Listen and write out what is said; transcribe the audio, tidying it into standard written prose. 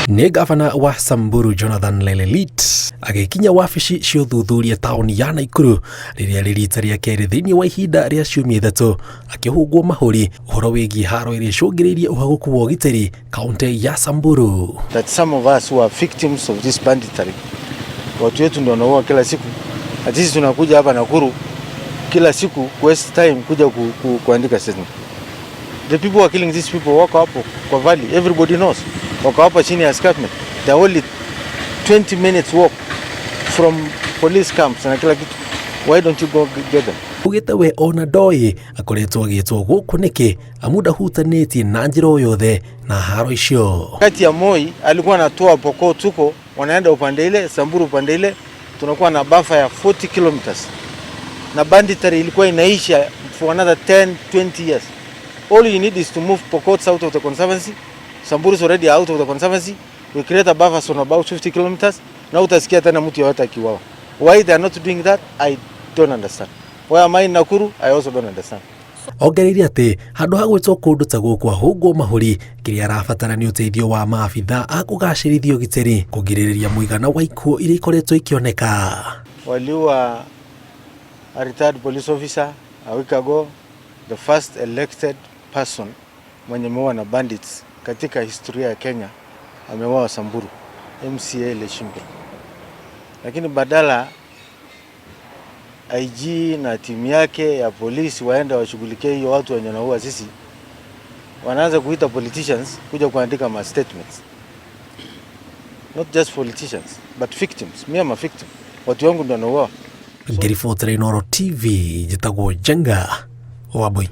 Nĩ gavana wa Samburu Jonathan Lelelit agĩkinya wabici cia ũthuthuria taũni ya Naikuru rĩrĩa rĩ rita rĩa kerĩ thĩinĩ wa ihinda rĩa ciumia 3 akĩhũngwo mahũri ũhoro wĩgiĩ haro ĩrĩa ĩcũngĩrĩirie ũhagũku wa ũgitĩri kaunti ya Samburu. That some of us who are victims of this banditry, watu wetu ndio wanaua kila siku, na sisi tunakuja hapa Nakuru kila siku waste time kuja kuandika statement. The people who are killing these people wako hapo kwa valley, everybody knows. Wako hapo chini ya escarpment. They are only 20 minutes walk from police camps na kila kitu. Why don't you go get them? Ugĩte we ona ndoĩ akoretwo agĩtwo gũkũ nĩkĩ amu ndahutanĩtie na njĩra o yothe na haro icio. Kati ya Moi alikuwa anatoa Pokot tuko wanaenda upande ile, Samburu upande ile, tunakuwa na buffer ya 40 kilometers. Na banditry ilikuwa inaisha for another 10, 20 years. All you need is to move Pokot out of the conservancy. Samburu is already out of the conservancy. We create a buffer zone about 50 kilometers. Na utasikia tena mtu yoyote akiuawa. Why they are not doing that, I don't understand. Why am I in Nakuru? I also don't understand. Ongereire atĩ handũ ha gwĩtwo kũndũ ta gũkũ ahũngwo mahũri, kĩrĩa arabatara nĩ ũteithio wa maabitha a kũgacĩrithia ũgitĩri kũgirĩrĩria mũigana wa ikuũ iria ikoretwo ikĩoneka. Waliua a retired police officer a week ago, the first elected person mwenye ameua na bandits katika historia ya Kenya ameuawa Samburu, MCA Leshimbri. Lakini badala IG na timu yake ya polisi waende washughulikie hiyo watu wenye wanaua sisi, wanaanza kuita politicians kuja kuandika ma statements. Not just politicians but victims. Me, I'm a victim. Watu wangu ndio wanauawa. Ngĩribotera Inooro TV, njĩtagwo Njenga Wambui.